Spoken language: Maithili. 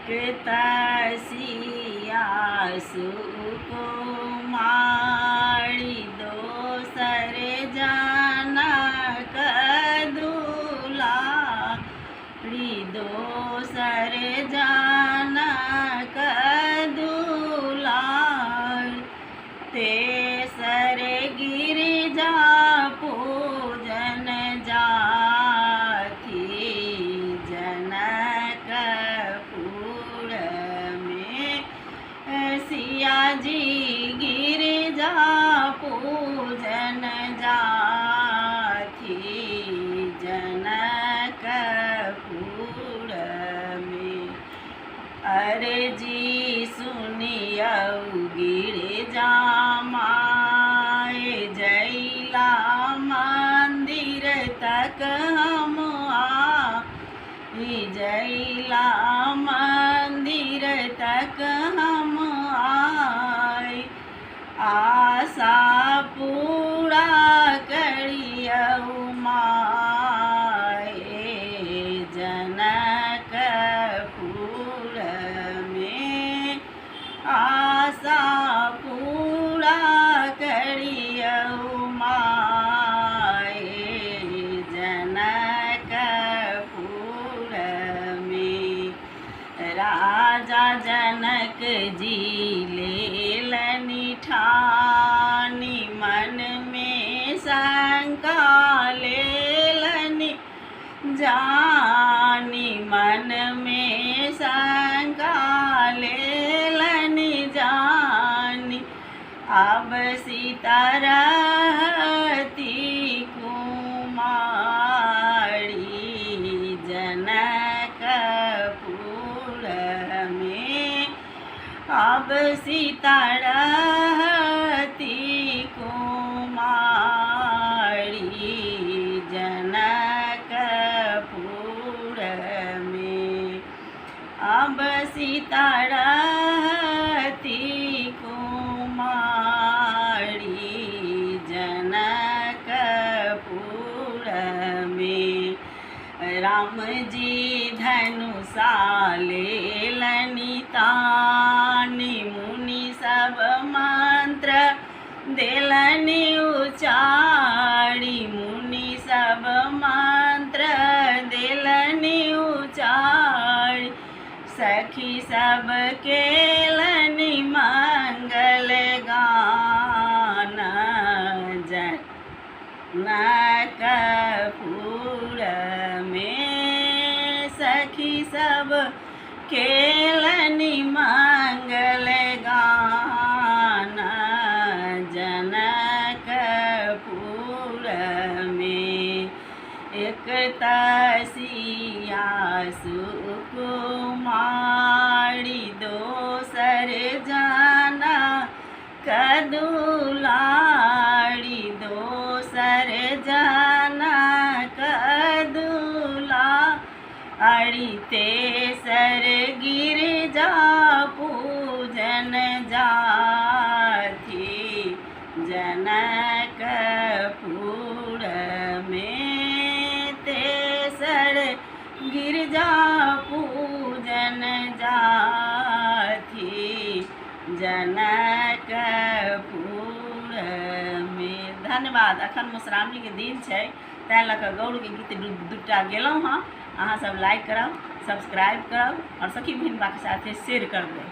एक तसिया सुकुमारी, दोसर जनक दुलारी, दोसर जनक दुलारी, तेसर गिरिजा पूजन जाथि जनकपुर में। सिया जी गिरिजा पूजन जाथि जनकपुर में। अर्जी सुनियौ गिरजा माय, जैला मंदिर तक हम आई, जैला मंदिर तक हम आई, आशा पूरा करियौ माय जनकपुर में, आशा पूरा करियौ माय जनकपुर में। राजा जनक जी लेलनि ठानी, मन में शंका लेलनि जानी, मन में शंका लेलनि जानी, अब सीता रहती कुमारी जनकपुर में, अब सीता रहती कुमारी जनकपुर में, अब सीता रहती कुमारी जनकपुर में। राम जी धनुषा लेलनि तानी, मुनि सब मंत्र देलनि उचारी, मुनि सब मंत्र देलनि उचारी, सखी सब केलनि मंगल गान जनकपुर में, सखी सब केलनि मंगल गान जनकपुर में। एक तसिया सुकुमारी, दोसर जाना कदुलारी, दोसर जाना कदुला अड़ी, तेसर गिरजा पूजन जाथि जनकपुर में, तेसर गिरजा पूजन जाथि जनकपुर में। धन्यवाद। अखन मधुश्रावणीके दिन छै, तैं लऽ कऽ गौरके गीत दूटा गेलहुँ हँ। अहाँ सब लाइक करब, सब्सक्राइब करब आओर सखी बहिनपाके साथे शेयर करबै।